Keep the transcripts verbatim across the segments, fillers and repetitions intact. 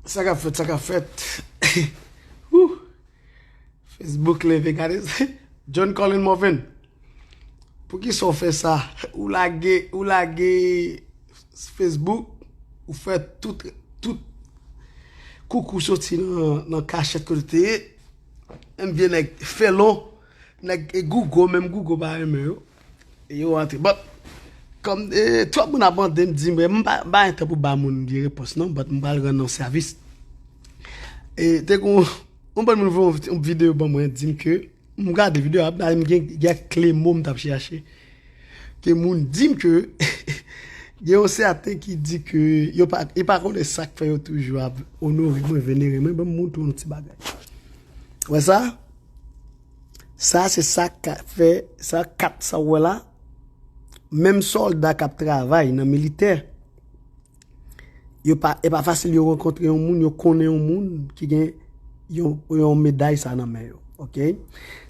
Sa k ap fèt, sa k ap fèt. Woo! Facebook leve, gade. John Colin Morvan. Poukisa w fè sa? Ou lage, ou lage Facebook, ou fè tout, tout koukou soti nan, nan kachèt kote te ye. M vye nèg felon, nèg e Google, menm Google pa renmen yo. E yo antre. But, kòm e, twòp moun ap mande m, di m, m pa, m pa gen tan pou ba moun vye repons non, but m pral rann yon sèvis. E te gon yon bann moun voye yon videyo ban mwen, di m ke m gade videyo a, m gen, gen kle mo m t ap chèche. Ke moun di m ke gen yon sèten ki di ke yo pa, e pa konnen sa k fè yo toujou ap onore mwen, venere mwen, ban m montre yon ti bagay. Wè sa? Sa se sa k fè, sa kat sa w wè la, menm sòlda k ap travay nan militè, yo pa, e pa fasil yo rankontre yon moun, yo konnen yon moun ki gen yon, yon meday sa nan men yo, oke?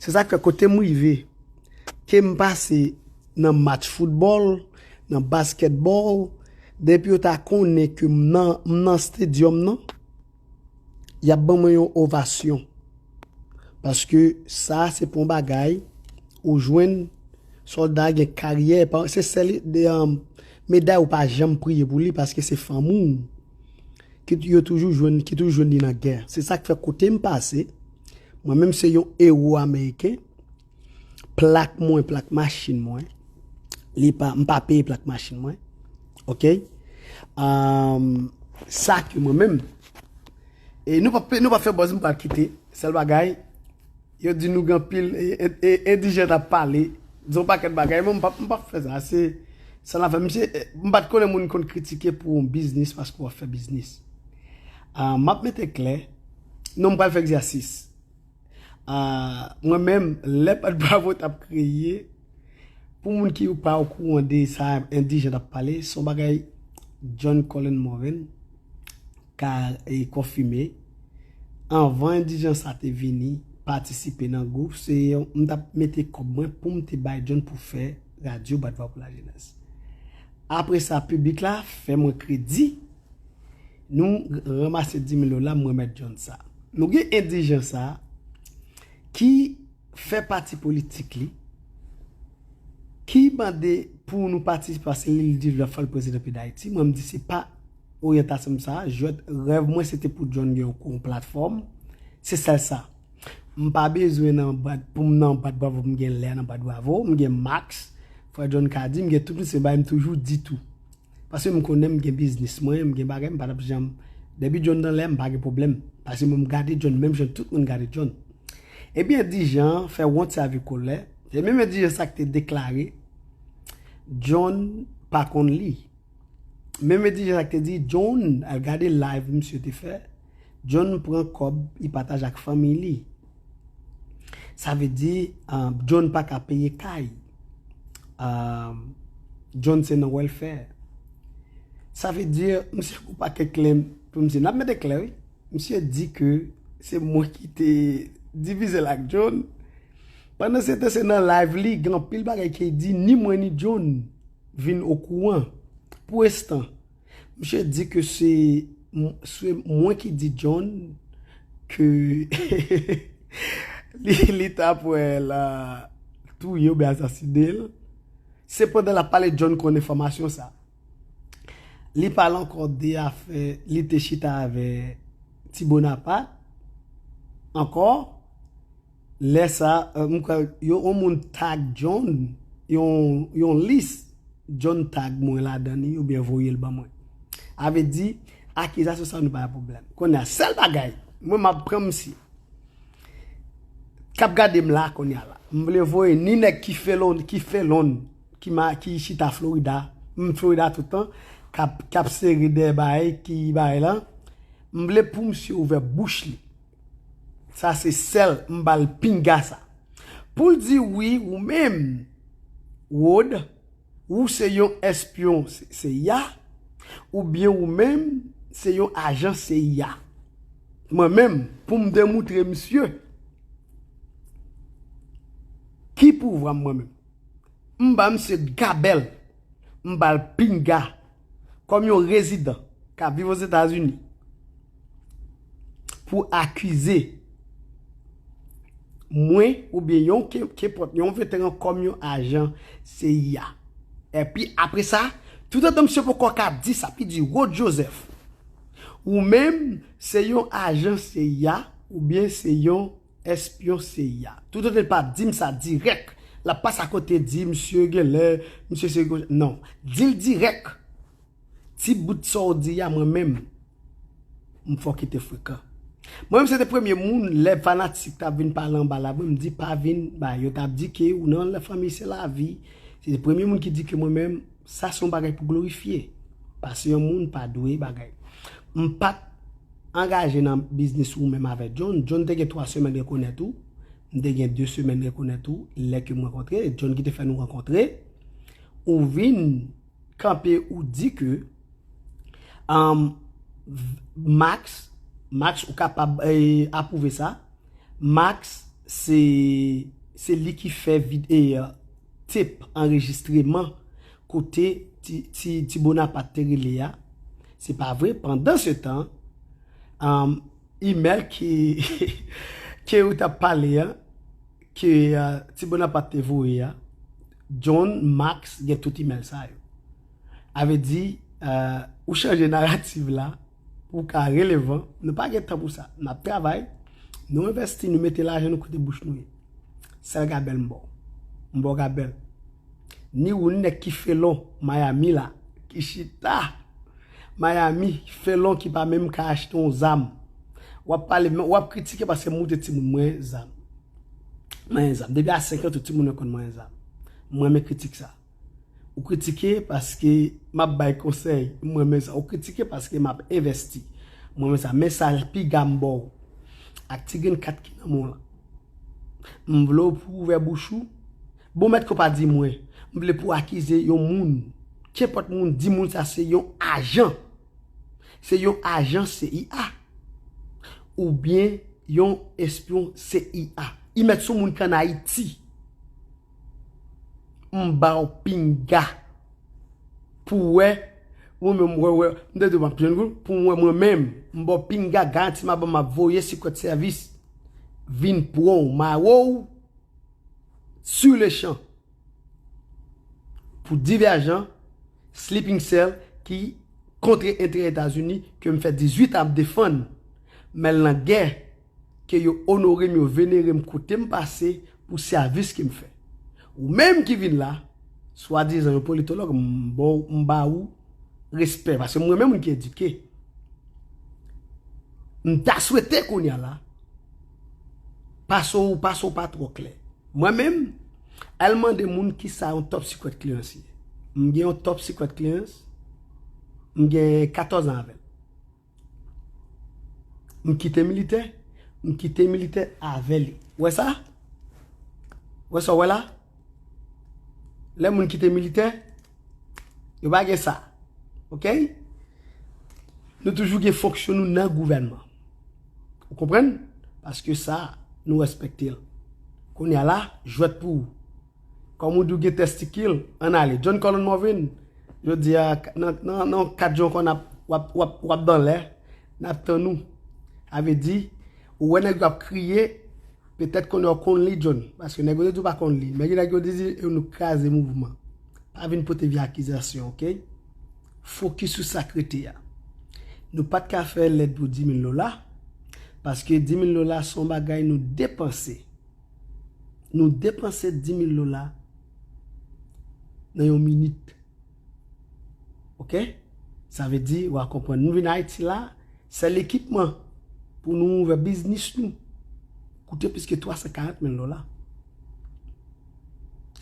Se sa k fè kote m rive, ke m pase nan match foutbòl, nan baskètbòl, depi yo ta konnen ke m nan, m nan stadium nan, y ap ban mwen yon ovasyon. Paske sa se pa yon bagay ou jwenn sòlda gen karyè, pa, se sèl de, um, meday ou pa janm priye pou li paske se fanmi w ki yo toujou jwenn, ki toujou jwenn li nan gè. Se sa k fè kote m pase, mwen menm se yon ewo ameriken, plak mwen, plak machin mwen, li pa, m pa peye plak machin mwen. Oke? Um, sa ke mwen menm, e nou pa, nou pa fè buzz, m pral kite. Sèl bagay, yo di nou gen anpil, e, e, e, endijan t ap pale, di yon pakèt bagay, men m pa, m pa fè sa. Se, sa n ap fè, misye, e, m pa t konnen moun konn kritike pou yon biznis paske w ap fè biznis. Ah, m ap mete klè, non, m pral fè egzèsis. Ah, mwen menm, lè Bat Bravo t ap kreye, pou moun ki pa okouran de sa Endijan t ap pale, se yon bagay John Colin Morvan ka, e, konfime. Anvan Endijan sa te vini, patisipe nan gwoup, se yon, m t ap mete kòb mwen pou m te bay John pou fè radyo Bat Vwa pou Lajenès. Apre sa, piblik la fè mwen kredi, nou ranmase dis mil dola, m remèt John sa. Nou gen Endijan sa ki fè pati politik li, ki mande pou nou patisipe paske li, li di l ap fè l prezidan peyi Dayiti. Mwen, m di se pa oryantasyon m sa. Jwèt rèv mwen, se te pou John gen yon, yon platfòm. Se sèl sa. M pa bezwen nan Bat, pou m nan Bat Bravo, m gen lè nan Bat Bravo, m gen Max, frè John ka di, m gen tout misye bay, m toujou di tou. Paske m konnen m gen biznis mwen, m gen bagay, m pa t ap janm. Depi John nan lè, m pa gen pwoblèm. Paske mwen m gade John, menm jan tout moun gade John. Ebyen, Endijan fè wont sèvi kolè. Se menm Endijan sa k te deklare John pa konn li. Menm Endijan sa k te di John al gade live misye te fè. John pran kòb, li pataje ak fanmi li. Sa vle di, ah, John pa ka peye kay. Ah, John se nan welfare. Sa vle di, misye gon pakèt klè pou misye. N ap mete klè, wi. Misye di ke se mwen ki te divize l ak John. Pandan se tan, se nan live li, gen anpil bagay ke li di, ni mwen ni John vin okouran. Pou enstan, misye di ke se, se mwen ki di John ke li, li t ap wè l touye oubyen asasine l. Sepandan, l ap pale, John konn enfòmasyon sa. Li pale ankò de afè li te chita avè Ti Bonapat. Ankò, lè sa, eh, m kwè yon, yon moun tag John, yon, yon lis, John tag mwen ladan li oubyen voye l ban mwen. A vle di, akizasyon sa nou pa gen pwoblèm. Kounye a, sèl bagay, mwen m ap pran misye k ap gade m la kounye a la. M vle voye ni nèg ki felon, ki felon, ki ma, ki chita Florida, m Florida tout tan, k ap, k ap sere dèyè bagay, ki bagay la. M vle pou misye ouvè bouch li. Sa se sèl, m ba l pinga sa. Pou l di wi, ou menm, Rod, ou se yon espyon C I A, oubyen ou menm se yon ajan C I A. Mwen menm, pou m demoutre misye ki pouvwa m mwen menm, m ba misye gabèl, m ba l pinga kòm yon rezidan k ap viv Ozetazini. pou akize mwen oubyen yon ke- kenpòt yon veteran kòm yon ajan C I A. Epi apre sa, toutotan misye poko ka di sa, pi di, Rod Joseph, ou menm se yon ajan C I A oubyen se yon espyon C I A. Toutotan li pa di m sa dirèk, l ap pase akote di misye genlè, misye se, non, di l dirèk. Ti bout sa w di a, mwen menm, m fè w kite frekan. Mwen menm, se te premye moun, lè fanatik t ap vin pale anba la, mwen m di pa vin bay. Yo t ap di ke ou nan la fanmi, se lavi. Se te premye moun ki di ke mwen menm, sa se yon bagay pou glorifye. Pase yon moun pa dwe bagay. M pa t angaje nan biznis ou menm avèk John. John te gen twa semèn rekonèt ou. M te gen de semèn rekonèt ou. Lè ke m rankontre, John ki te fè nou rankontre. Ou vin kanpe ou di ke um, Max, Max ou kapab eh, apwouve sa. Max se se li ki fè vid, eh, tep anrejistreman kote ti, ti, ti Bonaparte te rele a. Se pa vre. Pandan se tan, um, imèl ki ke ou t ap pale a, ke uh, ti Bonaparte te voye a, John Max gen tout imèl sa yo. Avè di, uh, ou chanje narativ la pou w ka relevan. Nou pa gen tan pou sa. N ap travay, nou envèsti, nou mete lajan nou kote bouch nou ye. Sèl gabèl m ba w. M ba w gabèl. Ni ou ni nèg ki felon Miami la, ki chita Miami, felon ki pa menm ka achte yon zam. W ap pale, w ap kritike paske m moute timoun mwen zam. Mwen zam. Depi a senk an, tout timoun yo konn mwen zam. Mwen renmen kritik sa. Ou kritike paske m ap bay konsèy, mwen renmen sa. Ou kritike paske m ap envèsti, mwen renmen sa. Men sa piga m ba w ak ti grenn kat ki nan men w lan. M vle w pou w ouvè bouch ou. Bon, mèt ko pa di mwen. M vle pou w akize yon moun. Kenpòt moun, di moun sa se yon ajan. Se yon ajan C I A. Oubyen yon espyon C I A. I mèt sou moun ki ann Ayiti. M ba w pinga. Pou w wè, mwen menm, wè, wè, m te di w m ap jwenn ou, pou w wè mwen menm, m ba w pinga, garanti m ap, m ap voye Secret Service vin pran w, mare w, sur le champ. Pou Divergent, Sleeping Cell, ki kontre enterè Etazini, ke m fè dizuit an ap defann, men l nan gè, ke yo onore m, yo venere m kote m pase pou sèvis ke m fè. Ou menm ki vin la, swadizan yon politològ, m ba w, m ba ou respè, paske mwen menm moun ki edike. M ta swete kounye a la, pase w, pase w pa twò klè. Mwen menm, al mande moun kisa yon top secret clearance ye. M gen yon top secret clearance, m gen katòz an avè l. M kite militè, m kite militè avè li. Wè sa? Wè sa w wè la? Lè moun kite militè, yo pa gen sa. Oke? Nou toujou gen fonksyon nou nan gouvènman. Ou konprann? Paske sa, nou respekte l. Kounye a la, jwèt pou ou. Kòm ou di w gen testikil, ann ale. John Colin Morvin, jodi a, nan, nan, nan kat jou ankò, n ap, w ap, w ap, w ap dan lè, n ap tann ou. Sa vle di, ou wè nèg yo ap kriye, petèt kounye a w konn li, John. Paske nèg yo te di w pa konn li. Men gen nèg yo te di, yo nou kraze mouvman. Pa vin pote vye akizasyon, oke? Fokis sou sa k rete a. Nou pa t ka fè lèt pou dis mil dola, paske dis mil dola se yon bagay nou depanse. Nou depanse dis mil dola nan yon minit. Oke? Sa vle di, w a konprann. Nou vin Ayiti la, sèl ekipman pou nou ouvè biznis nou koute plis ke twa san karant mil dola.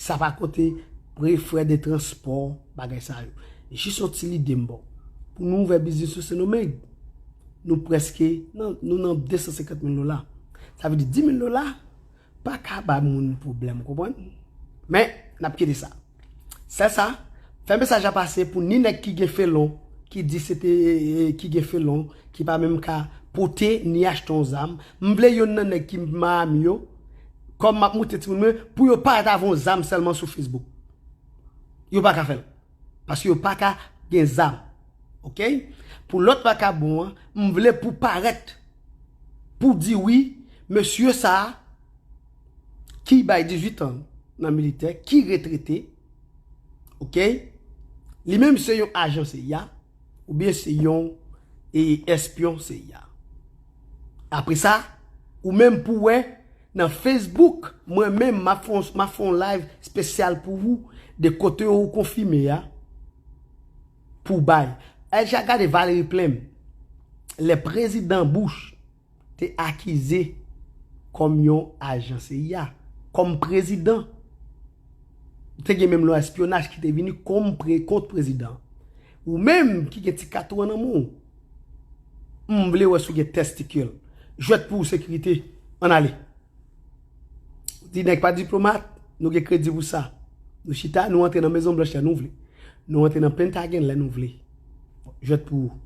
Sa pa konte pre, frè de transpò, bagay sa yo. Jis yon ti lide m ba w. Pou nou ouvè biznis nou Sendomeng, nou prèske nan, nou nan de san senkant mil dola. Sa vle di dis mil dola, pa ka ba moun pwoblèm, ou konprann? Men, n ap kite sa. Sèl sa, fè mesaj la pase pou ni nèg ki gen felon, ki di se te, ki gen felon, ki pa menm ka pote ni achte yon zam. M vle youn nan nèg ki Miami yo, kòm m ap moute timoun mwen, pou yo pa rete avè yon zam sèlman sou Facebook. Yo pa ka fè l. Paske yo pa ka gen zam. Oke? Pou lòt vakabon an, m vle pou parèt. pou di wi, mesye sa a ki bay dizuit an nan militè, ki retrete, ok, li menm se yon ajan C I A, oubyen se yon e, espyon C I A. Apre sa, ou menm pou wè nan Facebook, mwen menm m ap fè yon, m ap fè yon live espesyal pou ou, de kote ou konfime a, pou bay. Al ja gade Valerie Plame, lè prezidan Bush te akize kòm yon ajan C I A, kòm prezidan. Te gen menm lwa espyonaj ki te vini kòm pre, kont prezidan. Ou menm ki gen ti kato an nan men w, m vle wè si w gen testikil. Jwèt pou ou sekirite, ann ale. Di nèg pa diplomat, nou gen kredi pou sa. Nou chita, nou antre nan Mezon Blanch lè nou vle. Nou antre nan Pentagon lè nou vle. Jwèt pou ou.